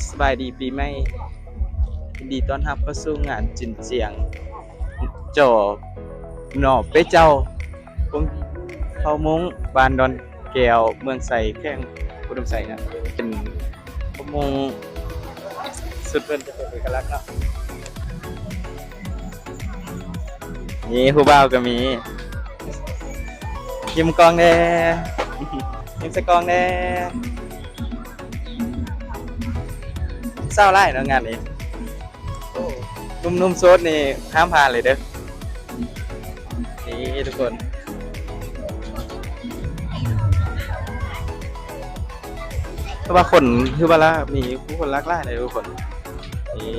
ສະບາຍດີປີໃໝ່ ຍິນດີຕ້ອນຮັບເຂົ້າສູ່ງານຈິນຈຽງ ຈໍ່ໜໍ່ເປ້ເຈົ້າ ວົງເຜົ່າມົ້ງ ບ້ານດອນແກ້ວ ເມືອງໄຊ ແຂວງອຸດົມໄຊນະ. ເປັນເຜົ່າມົ້ງ ຊຸດເພິ່ນຈະເປັນເອກະລັກເນາະ. ນີ້ຜູ້ບ່າວກໍມີ ຍິ້ມກ້ອງແດ່ ຍິ້ມໃສ່ກ້ອງແດ່. ສາວຫຼາຍເນາະງານນີ້. ໂອ້ ໜຸ່ມໆໂສດນີ້ຫ້າມພາດເລີຍເດີ້. ນີ້ທຸກຄົນ ເພາະວ່າຄົນຄືວ່າລະ ມີຜູ້ຄົນຫຼາກຫຼາຍເດ້ທຸກຄົນ. ນີ້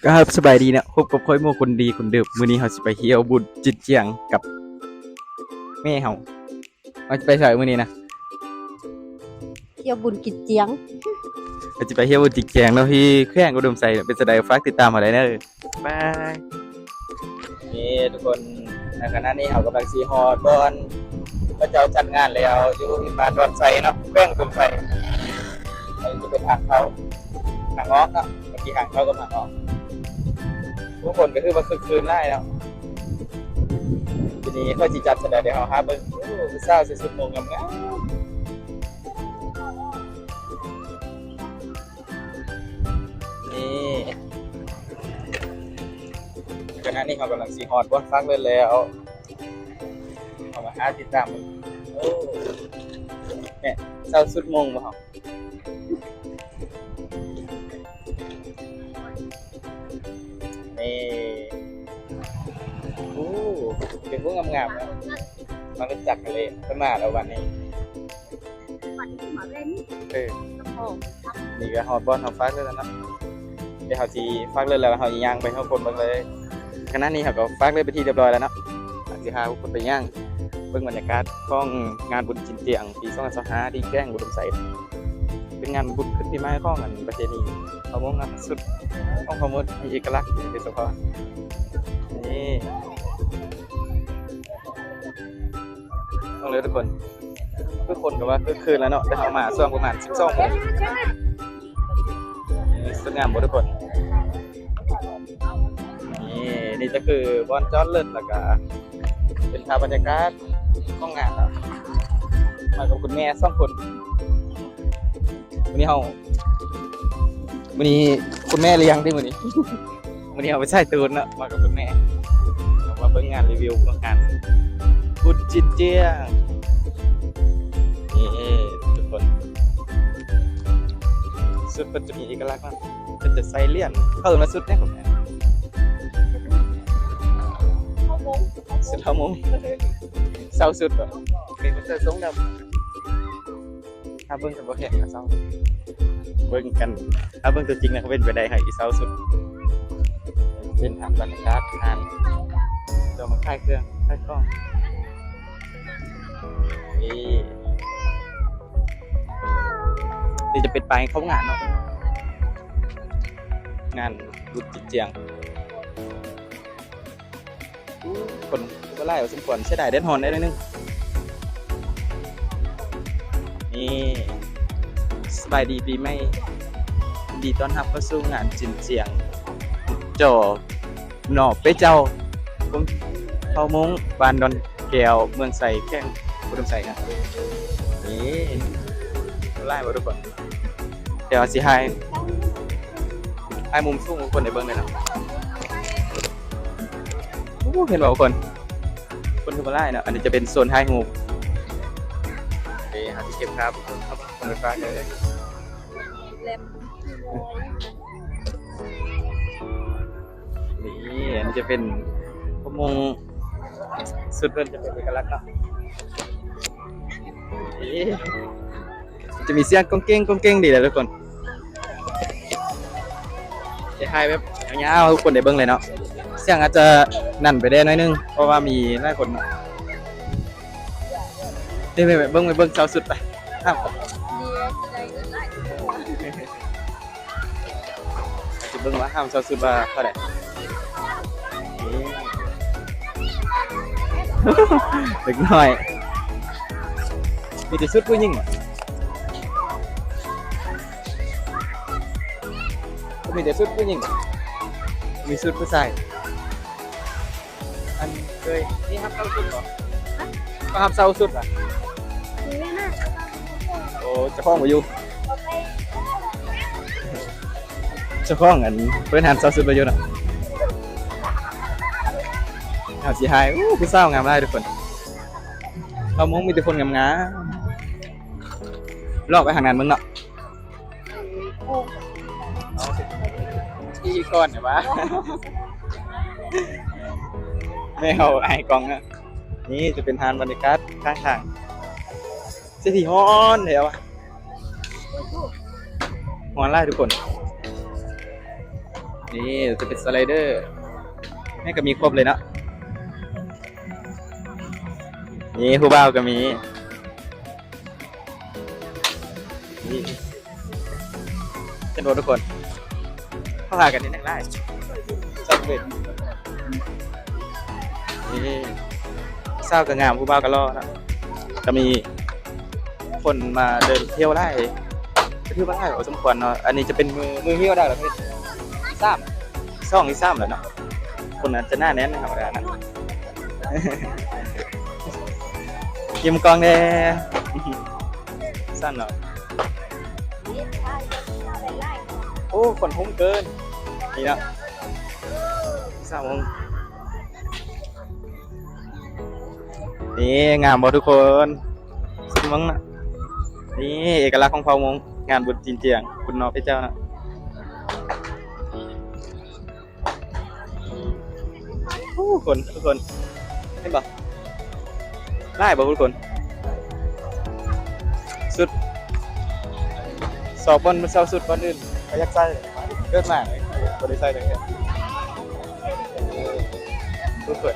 ຄັບ ສະບາຍດີເນາະ ພົບກັບຂ້ອຍໝູ່ຄົນດີຄົນເດີມ. ມື້ນີ້ເຮົາຊິໄປທ່ຽວບຸນຈິນຈຽງກັບແມ່ເຮົາ. ເຮົາຊິໄປໃສມື້ນີ້ນະ? ທ່ຽວບຸນຈິນຈຽງ ເຮົາຊິໄປທ່ຽວບຸນຈິນຈຽງເນາະ ທີ່ແຂວງອຸດົມໄຊ. ເປັນຈັ່ງໃດ ຝາກຕິດຕາມເຮົາໄດ້ເດີ້. ບາຍ. ນີ້ທຸກຄົນ ໃນຂະນະນີ້ເຮົາກຳລັງຊິຮອດບ່ອນເຂົາເຈົ້າຈັດງານແລ້ວ ຢູ່ທີ່ບ້ານດອນໄຊເນາະ ແຂວງອຸດົມໄຊ. ອັນນີ້ຈະເປັນທາງເຂົ້າ ທາງອອກເນາະ. ເມື່ອກີ້ທາງເຂົ້າກັບທາງອອກ ຜູ້ຄົນກໍຄືວ່າຄຶກຄື້ນຫຼາຍເນາະ. ທີນີ້ຂ້ອຍຊິຈັບສະດາ ດຽວເຮົາຫາເບິ່ງ. ໂອ້ ຜູ້ສາວໃສ່ຊຸດໂໝງງາມໆ. ນີ້ ຂະນະນີ້ເຮົາກຳລັງຊິຮອດບ່ອນຟາກເລີດແລ້ວ ເຮົາມາຫາຕິດຕາມເບິ່ງ. ໂອ້ ແມ່ນຊາວຊຸດໂມງບໍ່ເຮົາ? ນີ້ ໂອ້ ເປັນພວກງາມໆນະ ມາຮູ້ຈັກກັນເລີຍ ເພິ່ນມາແລ້ວວັນນີ້. ເອີ ນີ້ກໍຮອດບ່ອນເຮົາຟາກເລີດແລ້ວເນາະ. ດຽວເຮົາຊິຟາກເລີດແລ້ວ ເຮົາຊິຍ່າງໄປເຮົາຄົນເບິ່ງເລີຍ. ຂະນະນີ້ເຮົາກໍຟາກເລີດເປັນທີ່ຮຽບຮ້ອຍແລ້ວເນາະ. ເຮົາຊິພາທຸກຄົນໄປຍ່າງເບິ່ງບັນຍາກາດຂອງງານບຸນຈິນຈຽງປີສອງພັນຊາວຫ້າ ທີ່ແຂວງອຸດົມໄຊ. ເປັນງານບຸນຂຶ້ນປີໃໝ່ຂອງ ອັນ ປະເພນີເຜົ່າມົ້ງເນາະ. ຊຸດຂອງເຜົ່າມົ້ງມີເອກະລັກເປັນສະເພາະ. ນີ້ ເບິ່ງເດີທຸກຄົນ ຄືຄົນກໍວ່າຄຶກຄື້ນແລ້ວເນາະ ແຕ່ເຮົາມາຊ່ວງປະມານສິບສອງໂມງ. ນີ້ ສວຍງາມບໍ່ທຸກຄົນ? ນີ້ ນີ້ຈະຄືບ່ອນຈອດລົດ ແລ້ວກະເປັນພາບບັນຍາກາດຂອງງານເນາະ. ມາກັບຄຸນແມ່ສອງຄົນ. ມື້ນີ້ເຮົາ ມື້ນີ້ຄຸນແມ່ລ້ຽງເດ້ມື້ນີ້. ມື້ນີ້ເຮົາໄປສາຍຕູນເນາະ ມາກັບຄຸນແມ່ ມາເບິ່ງງານຣີວິວຂອງງານບຸນຈິນຈຽງ. ນີ້ທຸກຄົນ ຊຸດເພິ່ນຈະມີເອກະລັກເນາະ ເພິ່ນຈະໃສ່ຫຼຽນ ເຂົາເອີ້ນວ່າຊຸດຫຍັງ? ຊຸດເຜົ່າມົ້ງ ຊາວຊຸດບໍ່? ເປັນເສື້ອຊົງດຳ. ຖ້າເບິ່ງກັນບໍ່ແຂງນະເຊົາ ເບິ່ງກັນ ຖ້າເບິ່ງຕົວຈິງນະ ເຂົາເປັນໄປໄດ້ໃຫ້ອີເຊົາສຸດ. ເປັນພາບບັນຍາກາດຮ້ານ ເຈົ້າມາຂາຍເຄື່ອງຂາຍຂອງ. ນີ້ ນີ້ຈະເປັນປ້າຍເຂົ້າງານເນາະ ງານບຸນຈິນຈຽງ. ໂອ້ ຄົນກໍຫຼາຍພໍສົມຄວນ ເສຍດາຍແດດຮ້ອນໄດ້ໜ້ອຍໜຶ່ງ. ນີ້ ສະບາຍດີປີໃໝ່ ຍິນດີຕ້ອນຮັບເຂົ້າສູ່ງານຈິນຈຽງ ຈໍ່ໜໍ່ເປ້ເຈົ້າ ເຜົ່າມົ້ງ ບ້ານດອນແກ້ວ ເມືອງໄຊ ແຂວງອຸດົມໄຊນະ. ນີ້ ຫຼາຍບໍ່ທຸກຄົນ? ດຽວຊິຖ່າຍ ຖ່າຍມຸມສູງໃຫ້ທຸກຄົນໄດ້ເບິ່ງເລີຍເນາະ. ໂອ້ ເຫັນບໍ່ທຸກຄົນ? ຄົນຄືບໍ່ຫຼາຍເນາະ. ອັນນີ້ຈະເປັນໂຊນຖ່າຍຮູບ. ເອີ ເຮົາຊິເກັບພາບທຸກຄົນໄປຝາກເດີ. ນີ້ ອັນນີ້ຈະເປັນ ໂອ້ໂຫ ຊຸດເພິ່ນຈະເປັນເອກະລັກເນາະ. ນີ້ ຈະມີສຽງກ້ອງເກ້ງກ້ອງເກ້ງດີແຫຼະທຸກຄົນ. ຈະຖ່າຍແບບຍາວໆໃຫ້ທຸກຄົນໄດ້ເບິ່ງເລີຍເນາະ. ສຽງອາດຈະນັ້ນໄປແດ່ໜ້ອຍໜຶ່ງ ເພາະວ່າມີຫຼາຍຄົນ. ເບິ່ງ ໄປເບິ່ງຊາວຊຸດໄປ. ຊິເບິ່ງວ່າຫ້າມຊາວຊຸດວ່າເທົ່າໃດ. ນີ້ ເດັກນ້ອຍ ມີແຕ່ຊຸດຜູ້ຍິງ. ມີແຕ່ຊຸດຜູ້ຍິງ ມີຊຸດຜູ້ຊາຍ. ອັນເຄີຍມີຮັບເຊົ່າຊຸດບໍ່? ຮະ? ມາຮັບເຊົ່າຊຸດຫວາ? ມີນະ. ໂອ້ ເຈົ້າຂອງບໍ່ຢູ່. ເຈົ້າຂອງອັນເປີດຮ້ານເຊົ່າຊຸດບໍ່ຢູ່ເນາະ. ເຮົາຊິຖ່າຍ ໂອ້ ຜູ້ສາວງາມຫຼາຍທຸກຄົນ. ເຮົາມົ້ງມີແຕ່ຄົນງາມໆ. ລອກໄປທາງນັ້ນເບິ່ງເນາະ. ອີ່ກ່ອນນະວ່າ ແມ່ເຮົາອາຍກ້ອງນະ. ນີ້ຈະເປັນຮ້ານບັນຍາກາດຂ້າງທາງ. ເສດຖີຮ້ອນແທ້ວ່າ ຮ້ອນຫຼາຍທຸກຄົນ. ນີ້ຈະເປັນສະໄລເດີ ແມ່ນກໍມີຄົບເລີຍເນາະ. ນີ້ຜູ້ບ່າວກໍມີ. ນີ້ ເຫັນບໍ່ທຸກຄົນ? ເຂົາຫາກັນເຮັດຫຍັງຫຼາຍ? ຊອບເວັດ. ນີ້ ສາວກໍງາມ ຜູ້ບ່າວກໍຫຼໍ່ເນາະ. ກໍມີຄົນມາເດີນທ່ຽວຫຼາຍ ກໍຖືວ່າຫຼາຍພໍສົມຄວນເນາະ. ອັນນີ້ຈະເປັນມື້ ມື້ຮຽວໄດ້ແລ້ວ ມື້ທີສາມ ສອງ ທີສາມແລ້ວເນາະ. ຄົນອາດຈະໜາແໜ້ນທຳມະດານະ. ຍິ້ມກ້ອງແດ່. ຊັ້ນເນາະ. ໂອ້ ຄົນຮຸ້ມເກີນ. ນີ້ເນາະ ສາມໂມງ. ນີ້ງາມບໍ່ທຸກຄົນ? ຊິມາເບິ່ງນະ. ນີ້ເອກະລັກຂອງເຜົ່າມົ້ງ ງານບຸນຈີນຈຽງ ບຸນໜໍ່ເປັດເຈົ້ານະ. ໂອ້ ຄົນ ທຸກຄົນ ເຫັນບໍ່? ຫຼາຍບໍ່ທຸກຄົນ? ຊຸດ ຊອກບ່ອນເຊົ່າຊຸດບ່ອນອື່ນ ກໍຢາກໃສ່ ເກີດມາບໍ່ໄດ້ໃສ່ຈັກເທື່ອ ທຸກຄົນ.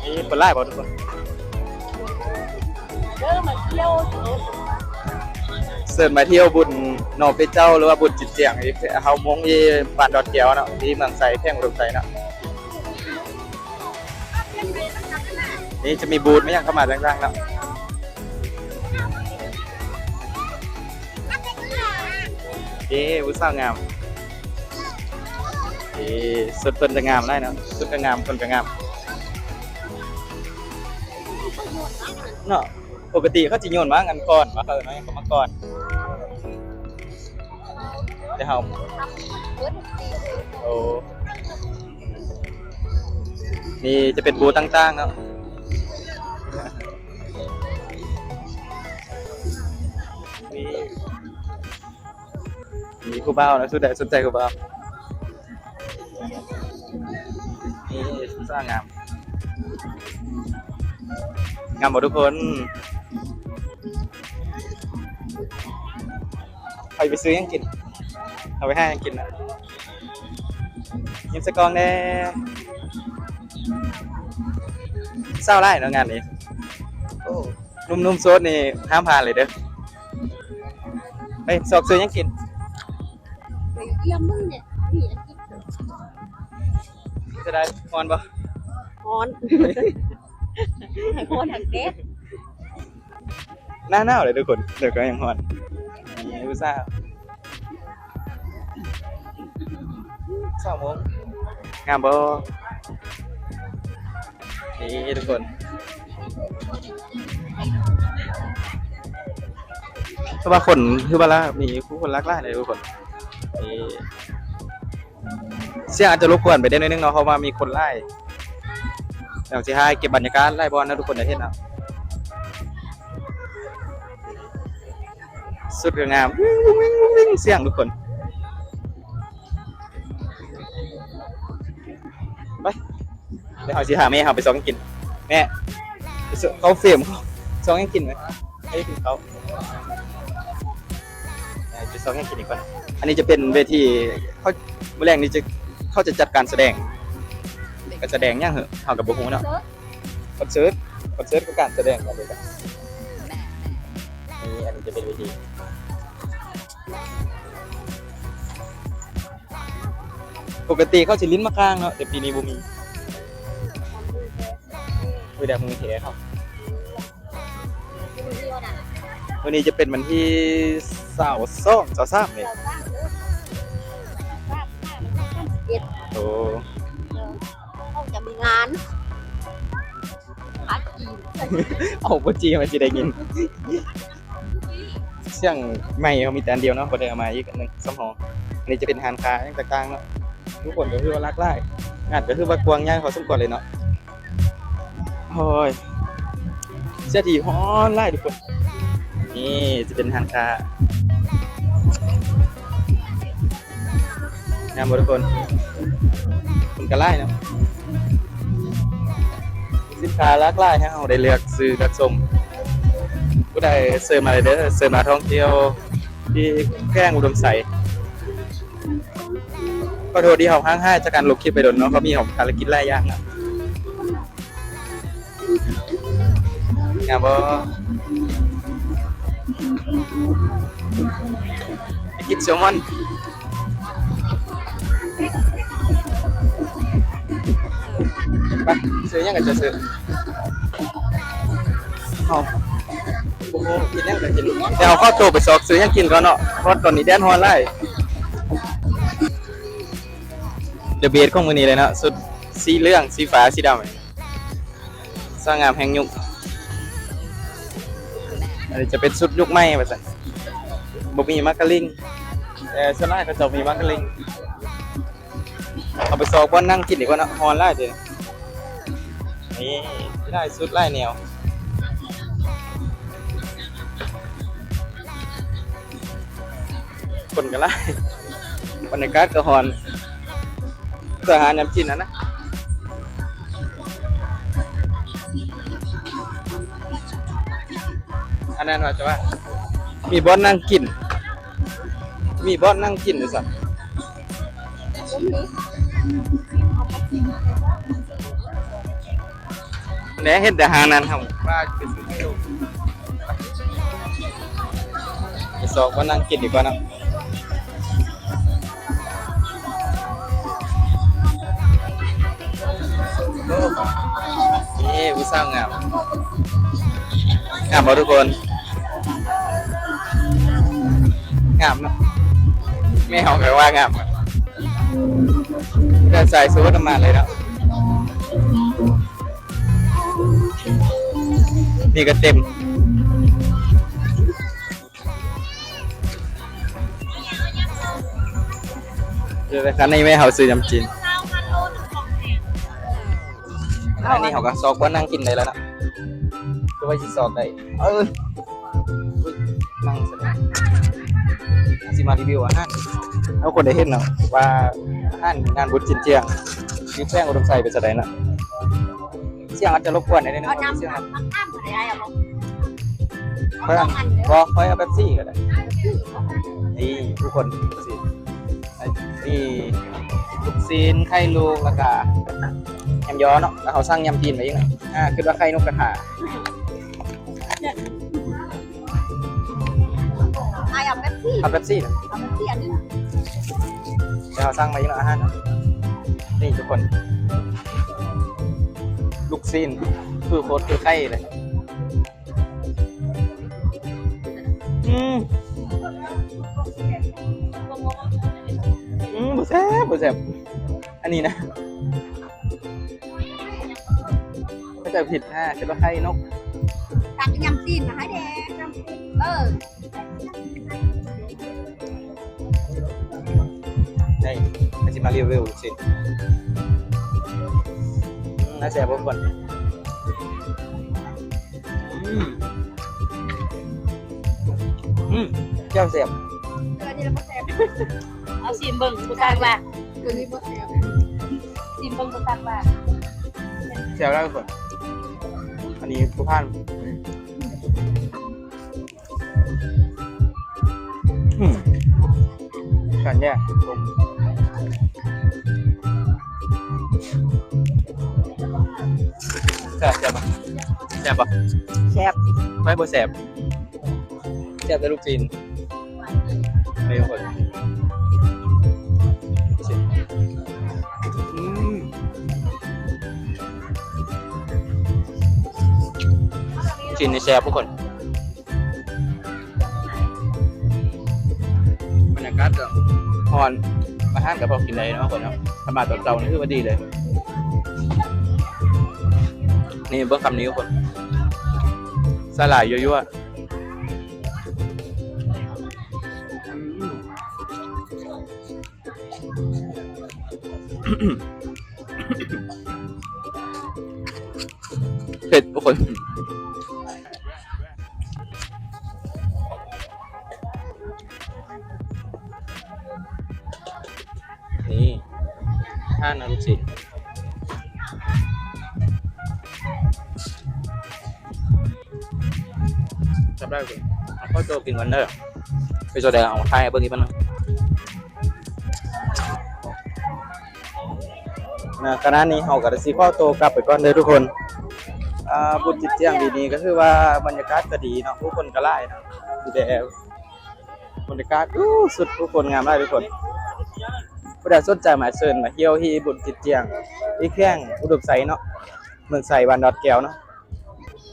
ມີຄົນຫຼາຍບໍ່ທຸກຄົນ? ເຊີນມາທ່ຽວບຸນໜໍ່ເປັດເຈົ້າ ຫຼືວ່າບຸນຈີນຈຽງ ເຮົາມົ້ງທີ່ບ້ານດອນແກ້ວເນາະ ທີ່ເມືອງໄຊ ແຂວງອຸດົມໄຊເນາະ. ນີ້ຈະມີບູດ ມີຫຍັງເຂົ້າມາຕ່າງໆເນາະ. ເອີ ຜູ້ສາວງາມ. ເອີ ຊຸດເພິ່ນຈະງາມຫຼາຍເນາະ ຊຸດກໍງາມ ຄົນກໍງາມເນາະ. ປົກກະຕິເຂົາຊິໂຍນມາອັນກ່ອນ ວ່າເຂົາເອີ້ນວ່າຫຍັງ ກໍມາກ່ອນ ແຕ່ເຮົາ ໂອ້ ນີ້ຈະເປັນບູດຕ່າງໆເນາະ. ນີ້ ມີຜູ້ບ່າວນະ ສຸດໃດສົນໃຈຜູ້ບ່າວ. ນີ້ສາວງາມ ງາມບໍ່ທຸກຄົນ? ເຮົາຊິໄປຊື້ຫຍັງກິນ? ເຮົາໄປຫາຫຍັງກິນນະ? ຍິ້ມໃສ່ກ້ອງແດ່. ສາວຫຼາຍເນາະງານນີ້. ໂອ້ ໜຸ່ມໆໂສດນີ້ຫ້າມພາດເລີຍເດີ. ໄປຊອກຊື້ຫຍັງກິນ? ໄປຢ້ຽມເບິ່ງແດ່ ມີຫຍັງກິນ. ເປັນຈັ່ງໃດ ຮ້ອນບໍ່? ຮ້ອນ ທັງຮ້ອນທັງແດດ. ໜ້າໜາວເລີຍທຸກຄົນ ແຕ່ກໍຍັງຮ້ອນ. ນີ້ຜູ້ສາວ ຊາວໂມງ ງາມບໍ່? ນີ້ທຸກຄົນ ແຕ່ວ່າຄົນຄືວ່າລະ ມີຜູ້ຄົນຫຼາກຫຼາຍເລີຍທຸກຄົນ. ນີ້ ສຽງອາດຈະລົບກວນໄປໄດ້ໜ້ອຍໜຶ່ງເນາະ ເພາະວ່າມີຄົນຫຼາຍ. ດຽວຊິຖ່າຍເກັບບັນຍາກາດຫຼາຍບ່ອນໃຫ້ທຸກຄົນໄດ້ເຫັນເນາະ. ສຸດກໍງາມ ວິງ ວິງ ວິງ ວິງ ສຽງທຸກຄົນ. ໄປ ດຽວເຮົາຊິພາແມ່ເຮົາໄປຊອກຫຍັງກິນ. ແມ່ ເຂົ້າເຟຣມ ຊອກຫຍັງກິນໄປ ໄປກິນເຂົ້າ. ໄປຊອກຫຍັງກິນອີກກ່ອນ. ອັນນີ້ຈະເປັນເວທີ ເຂົາ ມື້ແລງນີ້ຈະ ເຂົາຈະຈັດການສະແດງ. ການສະແດງຫຍັງເຫາະ ເຮົາກໍບໍ່ຮູ້ເນາະ. ຄອນເສີດ ຄອນເສີດ ຄອນເສີດກໍການສະແດງກັນເດ້. ນີ້ ອັນນີ້ຈະເປັນເວທີ. ປົກກະຕິເຂົາຊິຫຼິ້ນໝາກຂ່າງເນາະ ແຕ່ປີນີ້ບໍ່ມີ. ມີແຕ່ມືແທ້ເຂົາ. ມື້ນີ້ຈະເປັນວັນທີຊາວສອງ ຊາວສາມນີ້. ໂອ້ ເຂົາຈະມີງານພາຈີນ. ເອົາ ບໍ່ຈີນມັນຊິໄດ້ຍິນ. ສຽງໄມເຮົາມີແຕ່ອັນດຽວເນາະ ບໍ່ໄດ້ເອົາມາອີກອັນໜຶ່ງສຳຮອງ. ອັນນີ້ຈະເປັນຮ້ານຄ້າຫຍັງຕ່າງໆເນາະ. ທຸກຄົນກໍຄືວ່າຫຼາກຫຼາຍ, ງານກໍຄືວ່າກວ້າງໃຫຍ່ພໍສົມຄວນເລີຍເນາະ. ໂອ້ຍ ເສຍທີ່ຮ້ອນຫຼາຍທຸກຄົນ. ນີ້ຈະເປັນຮ້ານຄ້າ. ງາມບໍ່ທຸກຄົນ? ຄົນກໍຫຼາຍເນາະ, ສິນຄ້າຫຼາກຫຼາຍໃຫ້ເຮົາໄດ້ເລືອກຊື້ເລືອກຊົມ. ຜູ້ໃດເຊີນມາເລີຍເດີ, ເຊີນມາທ່ອງທ່ຽວທີ່ແຂວງອຸດົມໄຊ. ຂໍໂທດທີ່ເຮົາຫ່າງຫາຍຈາກການລົງຄລິບໄປດົນເນາະ, ເພາະມີພາລະກິດຫຼາຍຢ່າງນະ. ງາມບໍ່? ໄປກິນແຊວມອນ. ໄປ ຊື້ຫຍັງກໍຈະຊື້. ເອົາ ໂອ້ໂຫ ກິນຫຍັງກໍກິນ. ດຽວເຮົາຂໍໂຕໄປຊອກຊື້ຫຍັງກິນກ່ອນເນາະ, ເພາະຕອນນີ້ແດດຮ້ອນຫຼາຍ. ເດີເບສຂອງມື້ນີ້ເລີຍເນາະ, ຊຸດສີເຫຼືອງ ສີຟ້າ ສີດຳ. ສາວງາມແຫ່ງຍຸກ. ອັນນີ້ຈະເປັນຊຸດຍຸກໃໝ່ວ່າຊັ້ນ, ບໍ່ມີໝາກກະລິງ, ແຕ່ສ່ວນຫຼາຍເຂົາເຈົ້າມີໝາກກະລິງ. ເຮົາໄປຊອກບ່ອນນັ່ງກິນດີກວ່າເນາະ, ຮ້ອນຫຼາຍເດ້. ນີ້ ຫຼາຍຊຸດຫຼາຍແນວ. ຄົນກໍຫຼາຍ, ບັນຍາກາດກໍຮ້ອນ. ເພື່ອຫາແນວກິນຫັ້ນນະ, ອັນນັ້ນວ່າຈະວ່າມີບ່ອນນັ່ງກິນ, ມີບ່ອນນັ່ງກິນຢູ່ຊັ້ນ. ແນ ເຫັນແຕ່ຮ້ານນັ້ນ ເຮົາວ່າໄປຊື້ໄຂ່ລູກ, ໄປຊອກບ່ອນນັ່ງກິນດີກວ່າເນາະ. ໂອ້ ເອີ ຜູ້ສາວງາມ, ງາມບໍ່ທຸກຄົນ? ງາມເນາະ, ແມ່ເຮົາກໍວ່າງາມ, ແຕ່ໃສ່ຊຸດອຳມາດເລີຍເນາະ. ນີ້ກໍເຕັມ. ເອີ ແມ່ຄ້າໃນແມ່ເຮົາຊື້ນ້ຳຈີນ. ອັນນີ້ເຮົາກໍຊອກບ່ອນນັ່ງກິນໄດ້ແລ້ວເນາະ, ຄືວ່າຊິຊອກໄດ້. ເອີ ນັ່ງ ຊິມາຣີວິວອາຫານໃຫ້ທຸກຄົນໄດ້ເຫັນເນາະ ວ່າອາຫານງານບຸນຊິ້ນຈຽງ ຢູ່ແຂວງອຸດົມໄຊເປັນຈັ່ງໃດເນາະ. ສຽງອາດຈະລົບກວນໄດ້ໜ້ອຍໜຶ່ງ. ເອົານ້ຳ ສຽງ ນ້ຳ ນ້ຳ ໄດ້ເອົາບໍ່? ຂ້ອຍເອົາ ບໍ່ ຂ້ອຍເອົາເປັບຊີກໍໄດ້. ນີ້ທຸກຄົນ ເປັບຊີ ມີລູກຊີ້ນ ໄຂ່ລູກ ແລ້ວກະແໜມຍໍ່ເນາະ, ແລ້ວເຮົາສັ່ງຍຳຕີນໄວ້ອີກເນາະ. ອ່າ ຄິດວ່າໄຂ່ນົກກະທາ. ອ້າຍເອົາເປັບຊີ ເອົາເປັບຊີນະ ເອົາເປັບຊີອັນໜຶ່ງ. ແລ້ວເຮົາສັ່ງມາອີກເນາະ ອາຫານເນາະ. ນີ້ທຸກຄົນ ລູກຊີ້ນ ຄືໂຄດຄືໄຂ່ເລີຍ. ອືມ ອືມ ບໍ່ແຊບ ບໍ່ແຊບ ອັນນີ້ນະ. ເຂົ້າໃຈຜິດນະ ຄິດວ່າໄຂ່ນົກ. ຕັກຍຳຕີນມາໃຫ້ແດ່. ເອີ ນີ້ ເຮົາຊິມາຣີວິວລູກຊີ້ນ. ອືມ ໜ້າແຊບບໍ່ຄົນ? ອືມ ອືມ ແຈ່ວແຊບ. ເອີ ອັນນີ້ລະບໍ່ແຊບ. ເອົາຊີມເບິ່ງ ບໍ່ຕ່າງວ່າ ຕົວນີ້ບໍ່ແຊບ. ຊີມເບິ່ງ ບໍ່ຕ່າງວ່າ ແຊບແລ້ວທຸກຄົນ. ອັນນີ້ບໍ່ຜ່ານ. ອືມ ກັນແຍກ ແຊບ ແຊບບໍ່? ແຊບບໍ່? ແຊບ ຂ້ອຍບໍ່ແຊບ. ແຊບແຕ່ລູກຊີ້ນ. ນີ້ທຸກຄົນ ອືມ ຊີ້ນນີ້ແຊບທຸກຄົນ. ກັດກໍຮ້ອນ ມາທານກໍພໍກິນໄດ້ເນາະຄົນເນາະ. ຖ້າມາຕອນເຊົ້ານີ້ຄືວ່າດີເລີຍ. ນີ້ເບິ່ງຄຳນີ້ຄົນ ສາຫຼ່າຍຍົວໆ. ເຜັດທຸກຄົນ. ນີ້ ທານເອົາລູກຊິ້ນ ຈັບໄດ້ເພິ່ນ. ເອົາ ຂໍໂຕກິນກ່ອນເດີ. ເປັນຈັ່ງໃດ ເອົາຖ່າຍໃຫ້ເບິ່ງອີກເທື່ອໜຶ່ງ. ນະ ຂະນະນີ້ເຮົາກໍໄດ້ຊິຂໍໂຕກັບໄປກ່ອນເດີທຸກຄົນ. ອ່າ ບຸນຈິດຈຽງປີນີ້ກໍຄືວ່າບັນຍາກາດກໍດີເນາະ ຜູ້ຄົນກໍຫຼາຍເນາະ ແຕ່ ບັນຍາກາດ ອູ້ ສຸດ ຜູ້ຄົນງາມຫຼາຍທຸກຄົນ. ຜູ້ໃດສົນໃຈມາເຊີນມາທ່ຽວທີ່ບຸນຈິດຈຽງ ທີ່ແຂວງອຸດົມໄຊເນາະ ເມືອງໄຊ ບ້ານດອນແກ້ວເນາະ.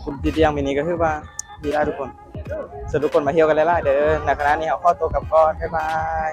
ບຸນຈິດຈຽງປີນີ້ກໍຄືວ່າດີຫຼາຍທຸກຄົນ. ເຊີນທຸກຄົນມາທ່ຽວກັນຫຼາຍໆເດີ. ໃນຂະນະນີ້ເຮົາຂໍໂຕກັບກ່ອນ. ບາຍບາຍ.